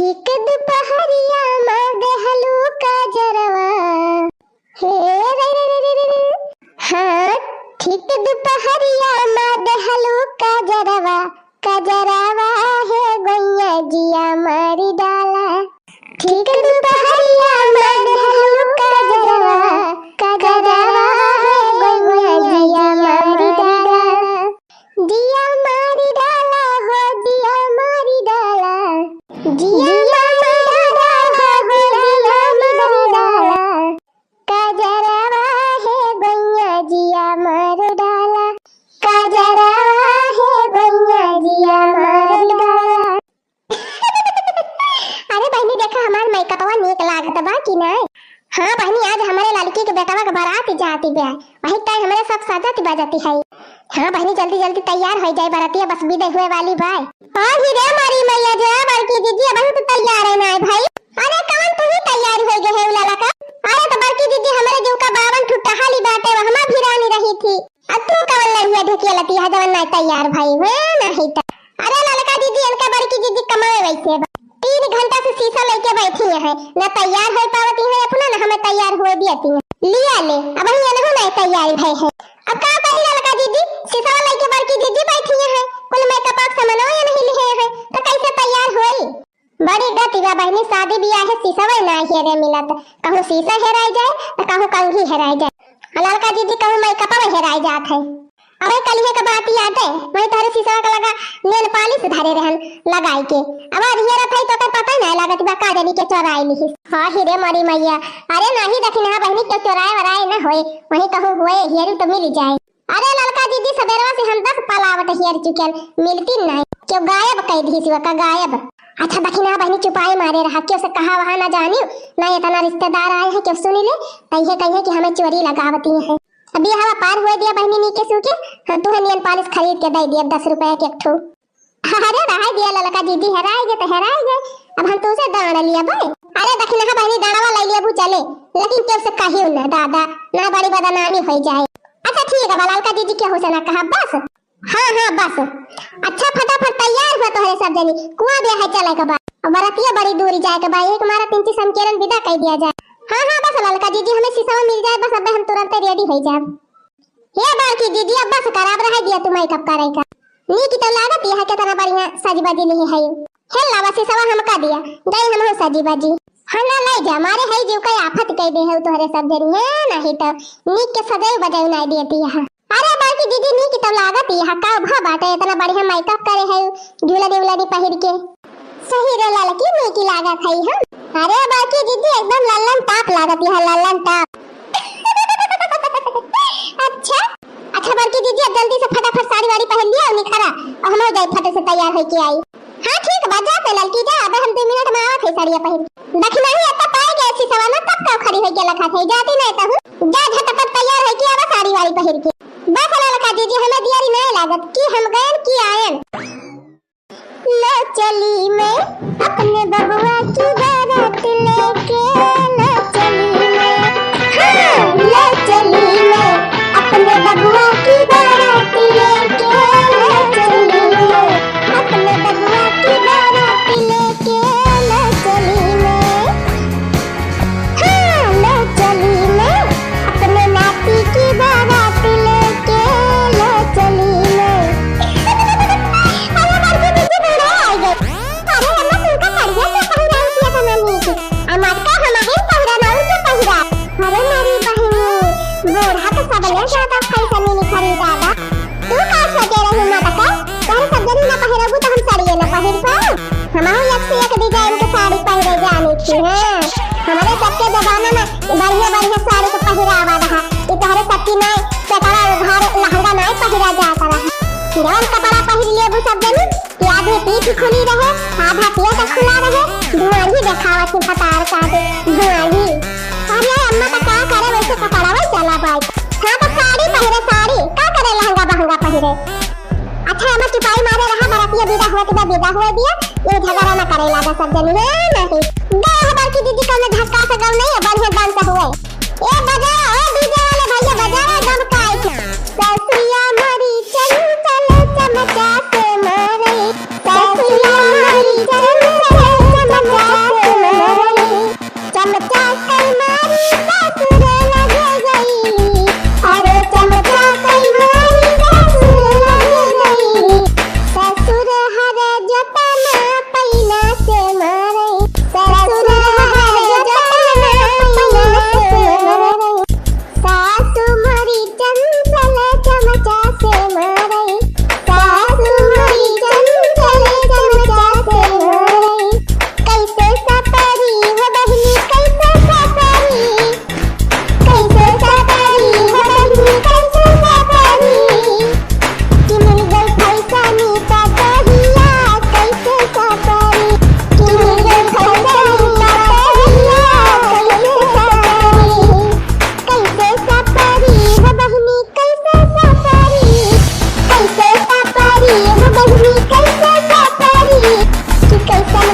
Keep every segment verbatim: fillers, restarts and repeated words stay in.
ठीक दुपहरिया मा देहलू काजरवा। हे रे रे रे रे रे। हाँ, ठीक दुपहरिया मा देहलू काजरवा, काजरवा हे गोइया जिया मारी डाला। ठीक दुपहरिया मा देहलू काजरवा, काजरवा हे गोइया जिया मारी डाला। जिया मारी डाला हो, जिया मारी डाला। जिया मारी डाला हो, जिया मारी डाला। काजरवा हे गोइया जिया मारी डाला। काजरवा हे गोइया जिया मारी डाला। अरे बहिनी, देखा हमार मेकअपवा नीक लागत बा कि नाय? हाँ बहिनी, आज हमरे लड़की के बेटवा के बारात जाती बा, वही ताई हमरे सब सजत बजती है। हाँ बहिनी, जल्दी जल्दी तैयार होइ जाए, बरतिया बस बिदे हुए वाली बा। हाँ ही रे मारी मैया, जो है बड़की दीदी, अबही तो तैयार है नाय भाई। अरे कवन तू ही तैयार होइ गए है उलाला का? अरे तो बड़की दीदी हमरे जो का बावन ठुट्टा हाली बाटे, वहमा भी रानी रही थी। अब तू कवन लड़िया ढेकिया लती है जवन नाय तैयार भाई हुए, नहीं तो। अरे ललका दीदी, इनका बड़की दीदी कमाए वैसे बा। तीन घंटा से शीशा लेके बैठी हैं, ना तैयार होइ पावती हैं अपना, ना हमें तैयार हुए दियती हैं। लिया ले, अबही इनहू नाय तैयार भए हैं। अब का कही ललका दीदी, शीशा लेके बड़की दीदी बैठी हैं, कुल मेकअप के सामानो ये नहीं लिए हैं, तो कैसे तैयार होई? बड़ी गति बा बहिनी, शादी बियाह है शीशवा नाय हेरे मिलत, कहूँ शीशा हेराई जाए तो कहूँ कंघी हेराई जाए। आ ललका दीदी कहूँ मेकअपवा हेराई जात है। अबे कलिहे का बात याद है, वही तोहरे शीशवा का लगा नेल पालिश धरे रहन लगाई के। अब आज हेरत है तो ओकर पता ही नाय लागत बा का जानी के चोराई लिहिस। हाँ ही रे मोरी मैया, अरे नाही दखिनहा बहिनी के चोराए वराए न होए, वही कहूँ हुए हेरू तो मिल जाए। अरे ललका दीदी, सबेरवा से हम दस पलावट हेर चुकल, मिलती नाय, क्यों गायब कइ दिहिस ओका गायब। अच्छा दखिनहा बहिनी चुपाई मारे रहा, क्यों से कहा वहा ना जानियो, ना इतना रिश्तेदार आए हैं, क्यों सुनी ले, तइहे कहिए कि हमें चोरी लगावती हैं। अभी हवा पार हुए दिया बहिनी नीके सूके, हम तुहे नेल पालिश खरीद के दइ दिया दस रुपया के एक ठो। अरे रहाई दिया ललका दीदी, हेराई गए तो हेराई गए, अब हम तुसे दांड़ लिया बे। अरे दखिनहा बहिनी दांड़वा लइ लिया बू चले, लेकिन क्यों से कहियो ना दादा, ना बड़ी बदनामी होइ जाए। अच्छा ठीक है, ललका दीदी केहू से ना कहा बस। हाँ, हाँ, बस। अच्छा, फटाफट तैयार हुआ तोहरे सब जनी। कुआँ ब्याह है चले के बाद। अब बरतिया बड़ी दूरी जाए के बा। एक मारा तीन चीज समकेरन विदा कइ दिया जाए। हाँ, हाँ, बस ललका दीदी, हमें शीशवा मिल जाए, बस अब हम तुरंत ready होइ जाए। हे बड़की दीदी, अब बस कराब रहे दिया तू मेकअप करे का। नीक तो लागत यह केतना बढ़िया सजी बजी लिहे है। हे लावा शीशवा हमका दिया, जाई हम हो सजी बजी। हाँ ना, लइ जा, मारे है जीव का आफत कइ दे है तोहरे सब जनी, है नहीं तो नीक के सजाई बजाई ना दियती यहाँ। अरे बड़की दीदी, नीक तो लागत ही है, का भा बाटे, इतना बढ़िया मेकअप करे है, ज्वेलरी उलरी पहिर के। सही रे ललकी, नीक लागत है हम। अरे बड़की दीदी, एकदम लल्लन टाप लागत है, लल्लन टाप। अच्छा, अच्छा बड़की दीदी, अब जल्दी से फटाफट साड़ी वाड़ी पहिर लिया और निखरा, और हम जाई फटे से तैयार होके आई। हाँ ठीक बा, जा तो ललकी जा, अब हम दो मिनट में आवत है साड़िया पहिर। दखिनही अत्ता पाए गए शीशवा ना, तब का खड़ी होके लखत है, जाती नहीं तो हूँ। जा झटपट तैयार होके आवा साड़ी वाड़ी पहिर के। बस ललका दीदी, हमें देरी नहीं लागत कि हम गयन कि आयन। ले चली मैं अपने बबुआ की बारात लेके, ले चली मैं, हाँ, ले चली मैं अपने बबुआ की बारात लेके, ले चली मैं अपने बबुआ की बारात लेके, ले चली मैं। हाँ, ले चली मैं अपने नाती की बारात लेके, ले चली मैं। अरे बड़की दीदी बूढ़े आ गए। अरे अम्मा, तुमका बढ़िया से पहिराई दिया था मम्मी की। आ मटका हमारे पहिरा ना उनके पहिरा। अरे मेरी बहिनी, बूढ़ा तो सबले ज्यादा फैशन में निखरी दादा। तू का सोचे रहू मटका? तोहरे सब जनी ना पहिरबू तो हम साड़िए ना पहिर पाऊ। हमहू एक से एक design के साड़ी पहिरे जानी थी, हाँ। हमरे सबके जमाना में बढ़िया बढ़िया साड़ी के पहिरावा रहा। ई तोहरे सबकी नाई, केकरा उघार लहंगा नाई पहिरा जात रहा। जवन कपड़ा पहिर लेबू सब जनी, कि आधी पीठ खुली रहे, आधा पेट खुला रहे, धुआं ही देखावत ही भतार का दे, धुआं ही। अरे अम्मा तो का करे वैसे कपड़ा वही चला बाई। हाँ तो साड़ी पहिरे साड़ी, का करे लहंगा बहंगा पहिरे। अच्छा, हमें चुपाई मारे रहा, बरातिया विदा हुआ के बाद विदा हुआ दिया, ये झगड़ा ना करे लागा सब जनी, हाँ, नहीं। दे हमार की दीदी कौनो धक्का से गम नहीं है, बढ़िया dance हुए। ए बजा, ए DJ वाले भैया बजा रे गम का आइटम। ससुरिया मारी चंचल चमचा से मारे, ससुरिया मारी चंचल चमचा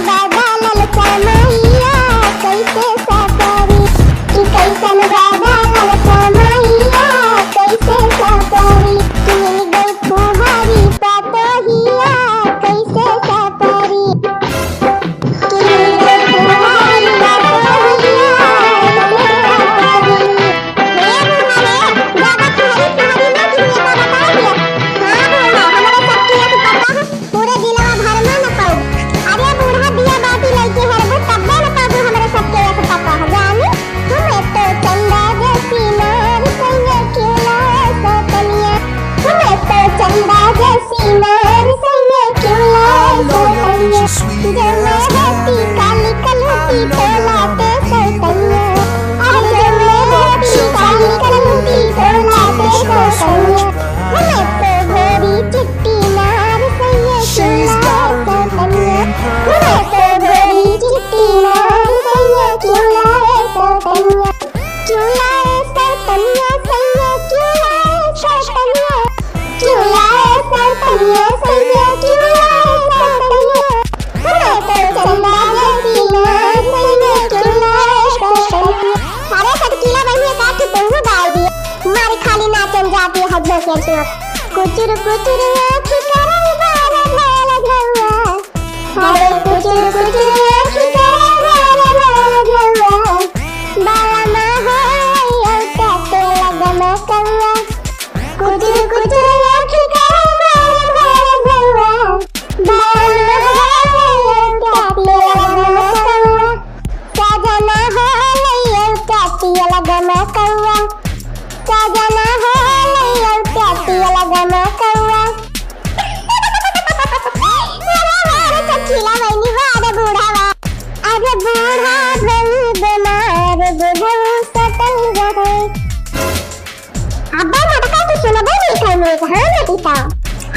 दादा ललका मइया कइसे सपरी, कि कइसन दादा ललका मइया कइसे सपरी, कि मिल गई फुहरी पतोहिया कइसे सपरी, कि मिल गई फुहरी पतोहिया कइसे सपरी। हे बुढ़ा रे, ज्यादा फुहरी फुहरी ना किनिए तो बता दिया। हाँ बुढ़ा, हमरे सबके एक पता है। पूरे जिलवा भर में न पाऊ। अरे बूढ़ा बिया बाटी लइके हरबू तब्बे न पाबू हमरे सबके एक पता है जानी। हमें तो चंदा जैसी नार सैया क्यों लाए सौतनिया। हमें तो चंदा जैसी नार सैया क्यों लाए सौतनिया। जब मैं रहती काली कलूटी तो लाते सौतनिया। अरे जब मैं रहती काली कलूटी तो लाते सौतनिया। हमें तो गोरी चिट्टी नार सैया क्यों लाए सौतनिया। हमें तो गोरी चिट्टी नार सैया क्यों लाए सौतनिया। क्यों लाए सौतनिया सैया, क्यों लाए सौतनिया। क्यों लाए सौतनिया सैया, क्यों लाए सौतनिया। हमें तो चंदा जैसी नार सैया, क्यों लाए सौतनिया। अरे सटकीला बहिनी का कि तुम गाय दिए। मारी खाली नाचन जाती है झोंके झोंक। कुचुर कुचुर आँखी करल बार बार घउआ। अरे कुचुर कुचुर आँखी करल बार बार घउआ। बाला ना हो लइया काटे लगमा कउआ। कुचुर कुचुर आँखी करल बार बार घउआ। बाला ना हो लइया काटे लगमा कउआ। सजना हो लइया काटे लगमा कउआ। सजना हो लइया काटे लगमा कउआ। अरे वाह रे चटकीला बहिनी, वाह रे बूढ़ा, वाह। अरे बूढ़ा भई बेमार, बुढ़ऊ सटल रहे। अब्बा मटका तू सुनबे नहीं करने का, हाँ ना पीता।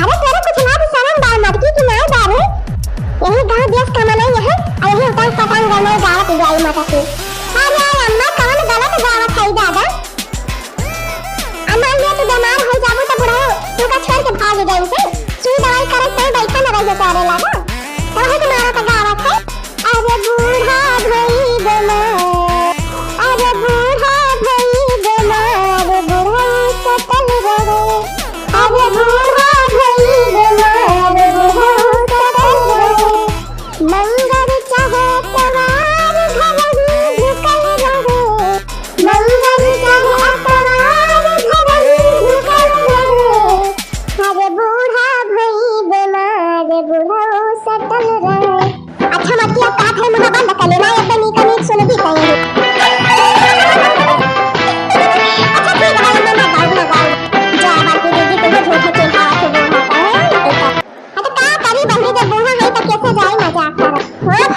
अरे तोरे कुछ ना भी शरम बा मटकी की नाय बा रे। यही गाँव देश का मनई है, और यही उटंग पटंग गनई गावत जाई मटकी। अरे अम्मा कौन गलत गावत है दादा? आ मान लिया तू बीमार हो जाबू त बुढ़ऊ तुका छोड़ के भाग जाई से। सुई दवाई करे कोई बैठा न रहिए करे लागा। तोहे के मारा त गावत है। अरे बूढ़ा भई बीमार, अरे बूढ़ा भई बीमार, बुढ़ऊ सटल रहे। अरे बूढ़ा भई बीमार, बुढ़ऊ सटल रहे। मंगर चाहे तवार घरही ढुकल रहे। मंगर चाहे तवार घरही ढुकल रहे। अरे बूढ़ा भई बीमार, बुढ़ऊ सटल रहे। अच्छा मटकिया का घर मुँह बंद कर लेना, एक नीक नीक सुनबी कहीं। अच्छा ठीक है, मैं ना गाऊँ, ना गाऊँ। जा बाकी दीदी तुम्हें झूठे चिल्लावा के बोल होता है। हाँ, तो का करी बहिनी, जब बूढ़ा है, तो कैसे जाई मजाक करत? हाँ,